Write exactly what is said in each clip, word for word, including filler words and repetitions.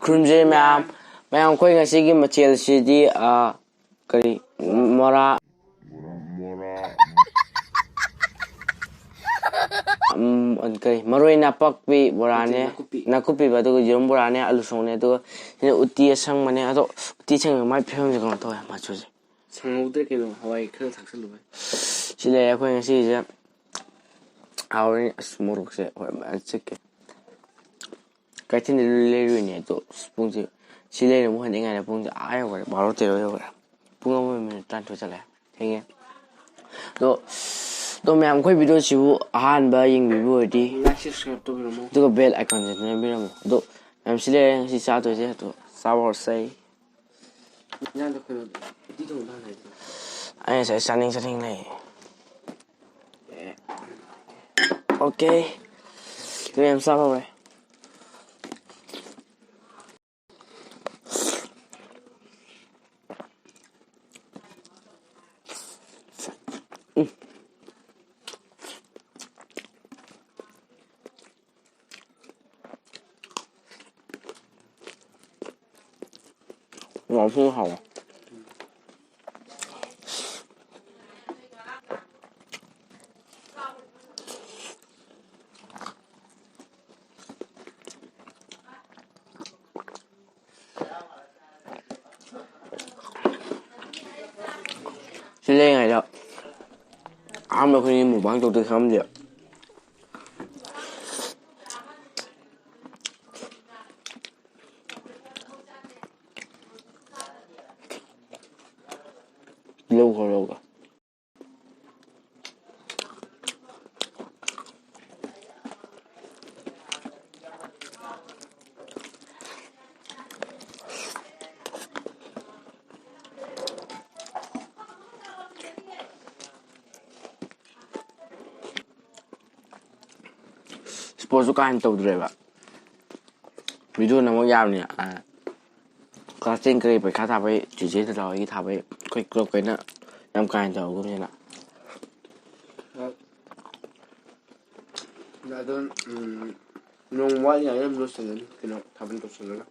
ꯈꯨꯔꯨꯝꯖꯔꯤ ꯃꯌꯥꯝ꯫ ꯃꯌꯥꯝ, ꯑꯩꯈꯣꯏ ꯉꯁꯤꯒꯤ ꯃꯊꯦꯜꯁꯤꯗꯤ, ꯑ, ꯀꯔꯤ, ꯃꯣꯔꯥ, ꯎꯝ, ꯀꯔꯤ, ꯃꯔꯣꯏ ꯅꯥꯄꯥꯛꯄꯤ ꯕꯣꯔꯥꯅꯦ, ꯅꯥꯀꯨꯞꯄꯤ꯫ ꯅꯥꯀꯨꯞꯄꯤꯕ, ꯑꯗꯨꯒ ꯌꯦꯔꯨꯝ ꯕꯣꯔꯥꯅꯦ, ꯑꯂꯨ ꯁꯣꯡꯅꯦ, ꯑꯗꯨꯒ ꯁꯤꯅ ꯎꯇꯤ ꯑꯁꯪꯕꯅꯦ꯫ ꯑꯗꯣ ꯎꯇꯤ ꯑꯁꯪꯕ ꯃꯥꯏ ꯐꯤꯕꯝꯁꯦ ꯀꯩꯅꯣ ꯇꯧꯋꯦ, ꯃꯆꯨꯁꯦ꯫ ꯁꯪꯍꯧꯗ꯭ꯔꯦ ꯀꯩꯅꯣ, ꯍꯋꯥꯏ ꯈꯔ ꯊꯥꯛꯆꯜꯂꯨꯕꯩ꯫ ꯁꯤ ꯂꯩꯔꯦ ꯑꯩꯈꯣꯏ ꯉꯁꯤꯁꯦ꯫ ꯍꯥꯎꯔꯅꯤ꯫ ꯑꯁ, ꯃꯣꯔꯣꯛꯁꯦ ꯍꯣꯏ ꯃꯌꯥꯝ ꯆꯤꯛꯀꯦ꯫ ꯀꯩꯊꯦꯜꯗ ꯂꯩꯔꯨꯏꯅꯦ ꯑꯗꯣ꯫ ꯑꯁ, ꯄꯨꯡꯁꯦ ꯁꯤ ꯂꯩꯔ ꯑꯃꯨꯛ ꯍꯟꯅꯤꯡꯉꯥꯏꯗ ꯄꯨꯡꯁꯦ ꯑꯥ ꯌꯧꯈ꯭ꯔꯦ, ꯕꯥꯔꯣ ꯇꯦꯔꯣ ꯌꯧꯈ꯭ꯔꯦ꯫ ꯄꯨꯡ ꯑꯃ ꯃꯤꯅꯤꯠ ꯇꯔꯥꯅꯤꯊꯣꯏ ꯆꯠꯂꯦ꯫ ꯊꯦꯡꯉꯦ꯫ ꯑꯗꯣ, ꯑꯗꯣ ꯃꯌꯥꯝ, ꯑꯩꯈꯣꯏ ꯚꯤꯗꯤꯑꯣꯁꯤꯕꯨ ꯑꯍꯥꯟꯕ ꯌꯦꯡꯕꯤꯕ ꯑꯣꯏꯔꯗꯤ, Like, subscribe ꯇꯧꯕꯤꯔꯝꯃꯣ꯫ ꯑꯗꯨꯒ bell icon ꯁꯦ ꯅꯝꯕꯤꯔꯝꯃꯣ꯫ ꯑꯗꯣ ꯃꯌꯥꯝ, ꯁꯤ ꯂꯩꯔꯦ ꯉꯁꯤ ꯆꯥꯗꯣꯏꯁꯦ꯫ ꯑꯗꯣ ꯆꯥꯕ ꯍꯧꯔꯁꯦ꯫ ꯏꯟꯖꯥꯡꯗꯣ ꯀꯩꯅꯣ, ꯎꯇꯤ ꯊꯣꯡꯕ ꯍꯥꯟꯅ ꯍꯥꯏꯗ꯭ꯔꯣ? ꯑꯩ ꯉꯁꯥꯏ ꯆꯥꯅꯤꯡ ꯆꯥꯅꯤꯡ ꯂꯩ꯫ ꯑꯦ꯫ ꯑꯣꯀꯦ꯫ ꯃꯌꯥꯝ ꯆꯥꯕ ꯍꯧꯔꯦ꯫ ꯌꯥꯝ ꯊꯤꯅ ꯍꯥꯎꯋꯦ꯫ ꯁꯤ ꯂꯩꯔꯤꯉꯩꯗ ꯑꯍꯥꯟꯕ ꯑꯩꯈꯣꯏꯅꯤ mukbang ꯇꯧꯗꯣꯏ ꯈꯪꯉꯝꯗꯦ꯫ ꯂꯧꯈꯣ, ꯂꯧꯈꯣ꯫ Sports ꯁꯨ ꯀꯥ ꯍꯦꯟꯅ ꯇꯧꯗ꯭ꯔꯦꯕ꯫ Video ꯅꯝꯃꯛ ꯌꯥꯕꯅꯤ꯫ ꯑ, class ten ꯀꯔꯤ ꯄꯩꯈꯥ ꯊꯥꯕꯩ, ꯆꯦꯆꯦ ꯗꯗꯥ ꯍꯣꯏꯒꯤ ꯊꯥꯕꯩ, ꯑꯩꯈꯣꯏ club ꯈꯩꯅ ꯌꯥꯝ ꯀꯥ ꯍꯦꯟꯅ ꯇꯧꯍꯧꯒꯨꯝꯁꯤꯅ꯫ ꯑꯗꯣ, ꯎꯝ, ꯅꯣꯡ ꯋꯥꯠꯂꯤꯉꯩꯗ ꯑꯗꯨꯝ ꯂꯣꯏꯁꯤꯜꯂꯅꯤ, ꯀꯩꯅꯣ, ꯊꯥꯕꯜ ꯇꯧꯁꯤꯜꯂꯒ꯫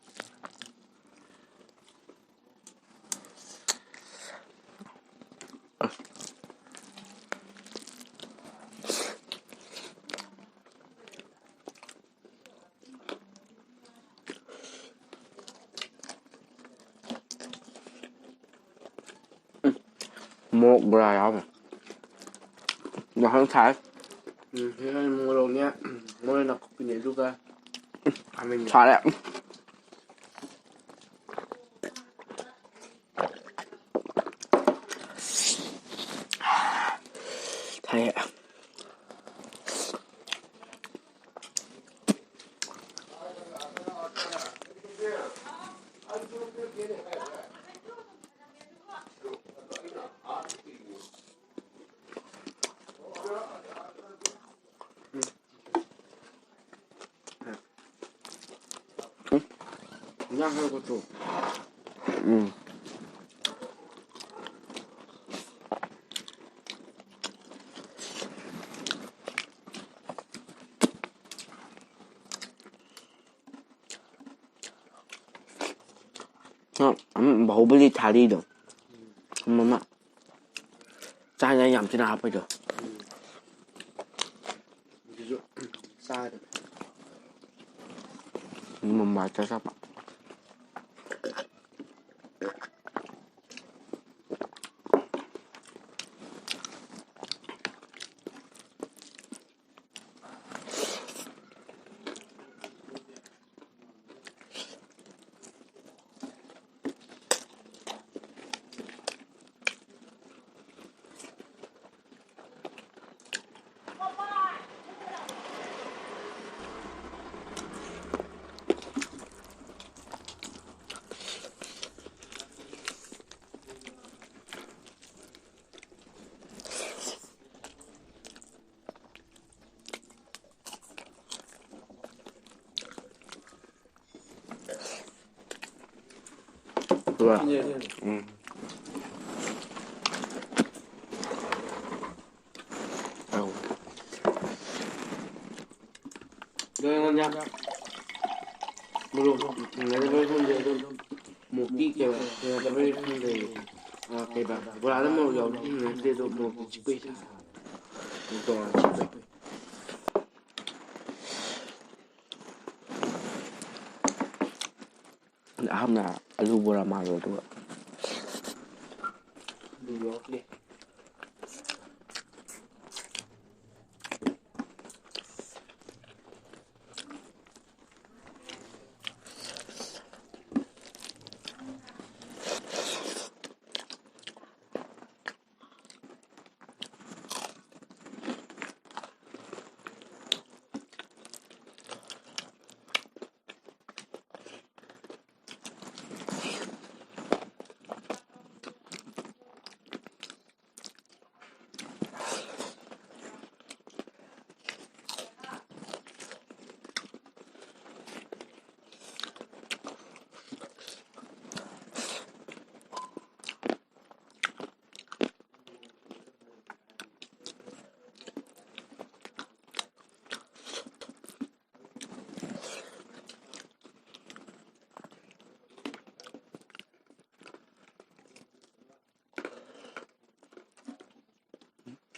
ꯃꯣꯔꯣꯛ ꯕꯣꯔꯥ ꯌꯥꯎꯔꯦ꯫ ꯃꯊꯪ ꯊꯥꯏ꯫ ꯎꯝ, ꯁꯤꯗ ꯃꯣꯔꯣꯛꯅꯦ, ꯃꯔꯣꯏ ꯅꯥꯀꯨꯞꯄꯤꯅꯦ, ꯑꯗꯨꯒ ꯈꯥꯃꯦꯟ꯫ ꯁꯥꯔꯦ꯫ ꯊꯥꯏ꯫ ꯏꯟꯖꯥꯡ ꯈꯔ ꯈꯣꯠꯇꯣ꯫ ꯎꯝ꯫ ꯎꯝ, ꯕꯥꯍꯨꯕꯂꯤ ꯊꯥꯔꯤꯗꯣ꯫ ꯎꯝ꯫ ꯑꯃ ꯆꯥꯅꯤꯡꯉꯥꯏ ꯌꯥꯝ ꯊꯤꯅ ꯍꯥꯞꯄꯩꯗꯣ꯫ ꯎꯝ꯫ ꯑꯗꯨꯁꯨ ꯆꯥꯒꯗꯕꯅꯤ꯫ ꯃꯨꯝꯕꯥꯏꯗ ꯆꯠꯄ꯫ ꯎꯝ꯫ ꯑꯧ꯫ ꯑꯗꯣ ꯑꯩꯉꯣꯟꯗ ꯃꯣꯔꯣꯛ ꯊꯦꯡꯅꯗꯕꯩ ꯈꯪꯗꯦ, ꯑꯗꯨꯝ ꯃꯣꯔꯣꯛꯇꯤ ꯀꯩꯕ, ꯊꯦꯡꯅꯗꯕꯩ ꯈꯪꯗꯦ꯫ ꯑ, ꯀꯩꯕ, ꯕꯣꯔꯥꯗ ꯃꯣꯔꯣꯛ ꯌꯥꯎꯕꯗꯤ ꯊꯦꯡꯅꯗꯦ, ꯑꯗꯣ ꯃꯣꯔꯣꯛꯇꯤ ꯆꯤꯛꯄꯩ ꯁꯥ-, ꯇꯣꯉꯥꯟꯅ ꯆꯤꯛꯄꯩ꯫ ꯑꯍꯝꯅ ꯑꯂꯨ ꯕꯣꯔꯥ ꯃꯥꯜꯂꯣ, ꯑꯗꯨꯒ꯫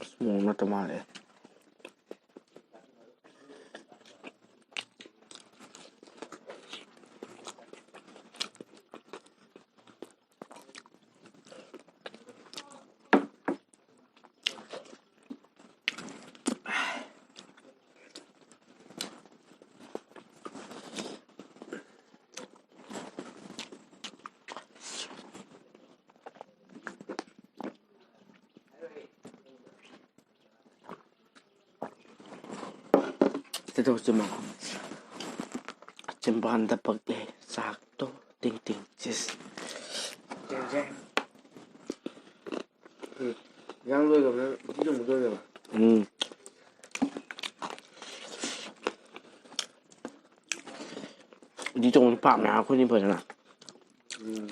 ꯑꯁ, ꯃꯑꯣꯡ ꯅꯠꯇ ꯃꯥꯜꯂꯦ꯫ ꯁꯤꯗ ꯇꯧꯁꯤ ꯃꯥ꯫ ꯆꯤꯝꯕꯥꯟꯗ ꯄꯛꯂꯦ ꯆꯥꯛꯇꯣ꯫ ꯇꯤꯡ ꯇꯤꯡ ꯆꯤꯁ꯫ ꯌꯦꯟꯁꯦ꯫ ꯎꯝ꯫ ꯌꯥꯝ ꯂꯣꯏꯈ꯭ꯔꯕꯅꯤꯅ ꯎꯇꯤ ꯊꯣꯡꯕꯗ ꯑꯣꯏꯅꯕ꯫ ꯎꯝ꯫ ꯎꯇꯤ ꯊꯣꯡꯕꯗꯤ ꯄꯥꯝꯃꯦ ꯑꯩꯈꯣꯏꯅꯤ ꯐꯖꯅ꯫ ꯎꯝ꯫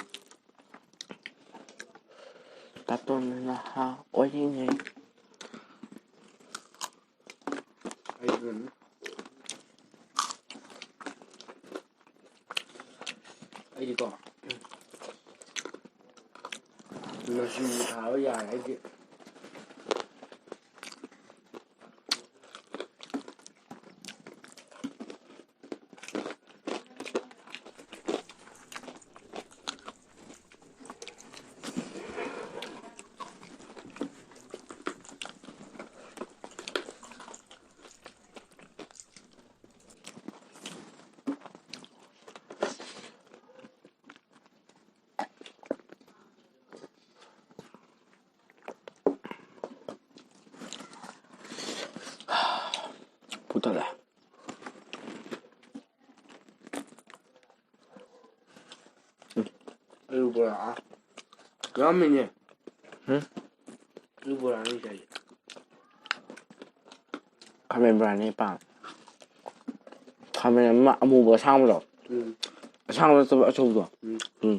ꯇꯥꯇꯣꯟꯅ ꯅꯍꯥ ꯑꯣꯏꯔꯤꯉꯩ꯫ ꯑꯩꯁꯨ ꯑꯗꯨꯝ ꯑꯩꯗꯤꯀꯣ, ꯃꯆꯨ ꯊꯥꯕ ꯌꯥꯔꯦ ꯑꯩꯗꯤ꯫ ꯄꯨꯛ ꯊꯜꯂꯦ꯫ ꯑꯂꯨ ꯕꯣꯔꯥ꯫ ꯌꯥꯝꯃꯤꯅꯦ꯫ ꯍꯨꯝ? ꯑꯂꯨ ꯕꯣꯔꯥꯅꯤ ꯆꯥꯏꯁꯦ꯫ ꯈꯥꯃꯦꯟ ꯕꯣꯔꯥꯅꯤ ꯄꯥꯝ꯫ ꯈꯥꯃꯦꯟ ꯑꯃ ꯑꯃꯨꯕ ꯑꯁꯥꯡꯕꯗꯣ꯫ ꯎꯝ꯫ ꯑꯁꯥꯡꯕ ꯅꯠꯇꯕ ꯑꯆꯧꯕꯗꯣ꯫ ꯎꯝ꯫ ꯎꯝ꯫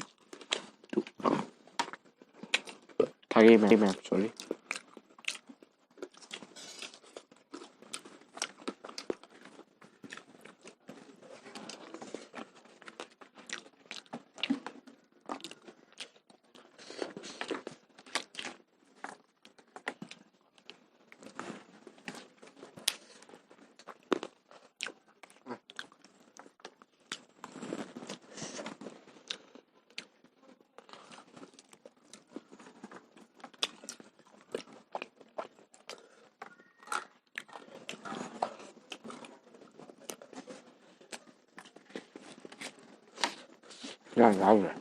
ꯊꯥꯒꯦ ꯃꯌꯥꯝ, ꯃꯌꯥꯝ, sorry꯫ ꯌꯥꯝ ꯌꯥꯎꯗ꯭ꯔꯦ꯫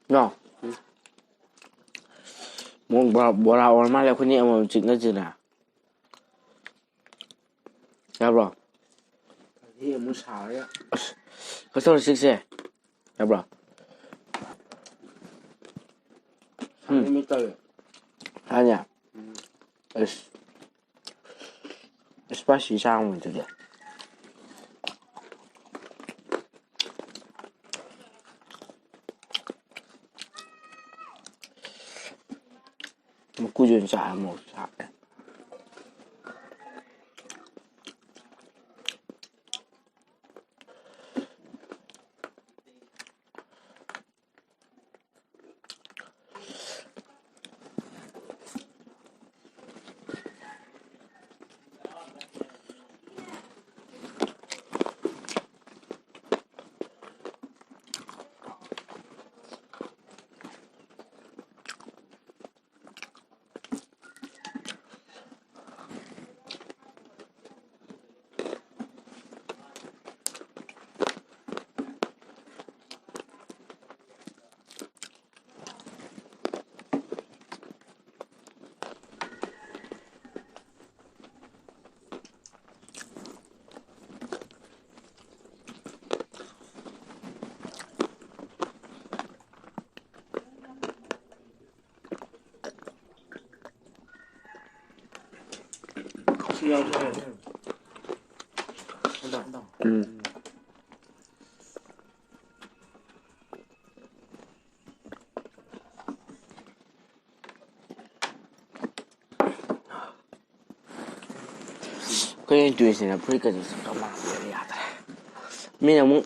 ꯅꯣ꯫ ꯎꯝ꯫ ꯃꯑꯣꯡ ꯕꯣꯔꯥ, ꯕꯣꯔꯥ ꯑꯣꯏꯔ ꯃꯥꯜꯂꯦ, ꯑꯩꯈꯣꯏꯅꯤ ꯑꯃꯃꯝ ꯆꯤꯛꯅꯁꯤꯅ꯫ ꯌꯥꯕ꯭ꯔꯣ? ꯑꯗꯩ ꯑꯃꯨꯛ ꯁꯥꯔꯒ꯫ ꯑꯁ, ꯀꯩꯁꯨ ꯇꯧꯔꯣꯏ, ꯆꯤꯛꯁꯦ꯫ ꯌꯥꯕ꯭ꯔꯣ? ꯎꯝ꯫ ꯁꯥꯕ ꯃꯤꯠ ꯇꯧꯋꯦ꯫ ꯍꯥꯏꯅꯦ? ꯎꯝ꯫ ꯑꯁ꯫ Spicy ꯆꯥꯡ ꯑꯣꯏꯗꯨꯗꯤ꯫ ꯃꯀꯨꯁꯨ ꯑꯣꯏꯅ ꯆꯥꯔꯦ, ꯃꯣꯔꯣꯛ ꯁꯥꯔꯦ꯫ ꯎꯝ꯫ ꯑꯩꯈꯣꯏ ꯇꯨꯔꯤꯁꯅ ꯐꯨꯔꯤꯠꯀꯁꯦ ꯆꯞ ꯃꯥꯟꯅꯕ ꯌꯥꯗ꯭ꯔꯦ꯫ ꯃꯤꯅ ꯑꯃꯨꯛ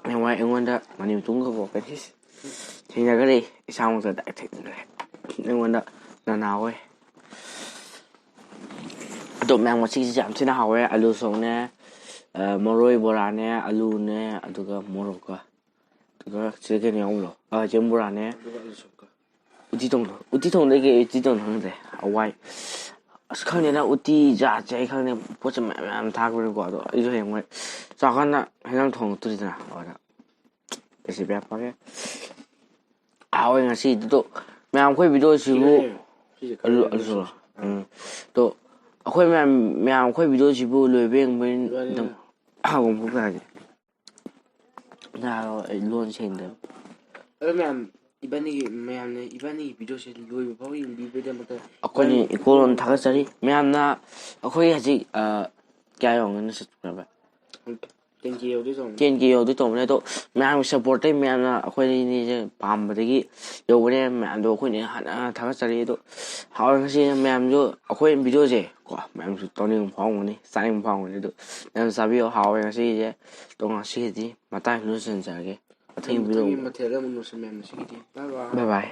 ꯍꯌꯦꯡꯋꯥꯏ ꯑꯩꯉꯣꯟꯗ ꯃꯅꯤꯄꯨꯔ ꯇꯨꯡꯒ ꯄꯣꯛꯀꯅꯤ꯫ ꯊꯦꯡꯅꯈ꯭ꯔꯦ, ꯏꯁꯥꯃꯛꯇ direct ꯊꯦꯡꯅꯈ꯭ꯔꯦ꯫ ꯑꯩꯉꯣꯟꯗ ꯅꯅꯥ ꯍꯣꯏ꯫ ꯑꯗꯣ ꯃꯌꯥꯝ, ꯉꯁꯤꯒꯤꯁꯦ ꯌꯥꯝ ꯊꯤꯅ ꯍꯥꯎꯋꯦ꯫ ꯑꯂꯨ ꯁꯣꯛꯅꯦ, ꯑ, ꯃꯔꯣꯏ ꯕꯣꯔꯥꯅꯦ, ꯑꯂꯨꯅꯦ, ꯑꯗꯨꯒ ꯃꯣꯔꯣꯛꯀ, ꯑꯗꯨꯒ ꯁꯤꯗ ꯀꯩꯅꯣ ꯌꯥꯎꯕꯗꯣ, ꯑ, ꯆꯦꯡ ꯕꯣꯔꯥꯅꯦ꯫ ꯑꯗꯨꯒ ꯑꯂꯨ ꯁꯣꯛꯀ꯫ ꯎꯇꯤ ꯊꯣꯡꯕꯗꯣ, ꯎꯇꯤ ꯊꯣꯡꯕꯗ ꯀꯩ ꯎꯇꯤ ꯊꯣꯡꯕꯅꯣ ꯈꯪꯗꯦ꯫ ꯍꯋꯥꯏ꯫ ꯑꯁ, ꯈꯪꯗꯦꯅ, ꯎꯇꯤ ꯖꯥꯠꯁꯦ ꯑꯩ ꯈꯪꯗꯦ, ꯄꯣꯠꯁꯦ ꯃꯌꯥꯝ ꯃꯌꯥꯝ ꯊꯥꯛꯄꯅꯤꯀꯣ꯫ ꯑꯗꯣ ꯑꯩꯁꯨ ꯍꯌꯦꯡ ꯃꯣꯏ ꯆꯥꯎꯔꯀꯥꯟꯗ ꯍꯦꯟꯖꯥꯡ ꯊꯣꯡꯉꯛꯇꯣꯔꯤꯗꯅ, ꯑꯗꯨꯗ recipe ꯍꯥꯞꯄꯛꯀꯦ꯫ ꯍꯥꯎꯋꯦ ꯉꯁꯤꯗꯨꯗꯣ꯫ ꯃꯌꯥꯝ, ꯑꯩꯈꯣꯏ video ꯁꯤꯕꯨ ꯁꯤꯗꯅꯦ꯫ ꯁꯤꯁꯦ ꯑꯂꯨ, ꯈꯔ ꯑꯂꯨ ꯁꯣꯛꯂꯣ꯫ ꯑꯥ꯫ ꯎꯝ꯫ ꯑꯗꯣ ꯑꯩꯈꯣꯏ ꯃꯌꯥꯝ, ꯃꯌꯥꯝ ꯑꯩꯈꯣꯏ video ꯁꯤꯕꯨ ꯂꯣꯏꯕ ꯌꯦꯡꯕ ꯏꯕꯥꯅꯤꯅ ꯑꯗꯨꯝ ꯍꯥꯎꯕ ꯑꯃ ꯐꯥꯎ ꯇꯥꯔꯒꯦ꯫ ꯅꯥꯔꯣ, ꯑꯩ ꯂꯣꯟ ꯁꯦꯡꯗꯦ꯫ ꯑꯗꯣ ꯃꯌꯥꯝ, ꯏꯕꯥꯅꯤꯒꯤ ꯃꯌꯥꯝꯅ ꯏꯕꯥꯅꯤꯒꯤ ꯚꯤꯗꯤꯑꯣꯁꯦ ꯂꯣꯏꯕ ꯐꯥꯎ ꯌꯦꯡꯕꯤꯕꯩꯗꯃꯛꯇ ꯑꯩꯈꯣꯏꯅ ꯏꯀꯣꯂꯣꯟ ꯊꯥꯒꯠꯆꯔꯤ꯫ ꯃꯌꯥꯝꯅ ꯑꯩꯈꯣꯏ ꯍꯧꯖꯤꯛ ꯀꯌꯥ ꯌꯧꯔꯝꯒꯅꯤ ꯁꯕꯁꯀ꯭ꯔꯥꯏꯕꯔ? ꯇꯦꯟ ꯀꯦ ꯌꯧꯗꯣꯏ ꯇꯧꯕꯅꯤ꯫ ꯇꯦꯟ ꯀꯦ ꯌꯧꯗꯣꯏ ꯇꯧꯕꯅꯦ꯫ ꯑꯗꯣ ꯃꯌꯥꯝꯒꯤ ꯁꯞꯄꯣꯔꯠꯇꯩ ꯃꯌꯥꯝꯅ ꯑꯩꯈꯣꯏꯅꯤꯁꯦ ꯄꯥꯝꯕꯗꯒꯤ ꯌꯧꯕꯅꯦ꯫ ꯃꯌꯥꯝꯗꯣ ꯑꯩꯈꯣꯏꯅ ꯍꯥꯟꯅ ꯊꯥꯒꯠꯆꯔꯤ꯫ ꯑꯗꯣ ꯍꯥꯎꯔꯦ ꯉꯁꯤ ꯃꯌꯥꯝꯁꯨ ꯑꯩꯈꯣꯏ ꯚꯤꯗꯤꯑꯣꯁꯦ ꯀꯣ ꯃꯌꯥꯝꯁꯨ ꯇꯧꯅꯤꯡꯕ ꯐꯥꯎꯔꯝꯒꯅꯤ, ꯆꯥꯅꯤꯡꯕ ꯐꯥꯎꯔꯝꯒꯅꯤ꯫ ꯑꯗꯣ ꯃꯌꯥꯝ ꯆꯥꯕꯤꯌꯣ꯫ ꯍꯥꯎꯔꯦ ꯉꯁꯤꯒꯤꯁꯦ꯫ ꯑꯗꯣ ꯉꯁꯤꯒꯤꯗꯤ ꯃꯇꯥꯡꯁꯤꯗ ꯂꯣꯏꯁꯤꯟꯖꯔꯒꯦ꯫ ꯃꯊꯪꯒꯤ ꯚꯤꯗꯤꯑꯣ ꯃꯊꯪꯒꯤ ꯃꯊꯦꯜꯗ ꯑꯃꯨꯛ ꯅꯣꯡꯁꯤ ꯃꯌꯥꯝ ꯉꯁꯤꯒꯤꯗꯤ ꯕꯥꯏ ꯕꯥꯏ꯫ ꯕꯥꯏ ꯕꯥꯏ꯫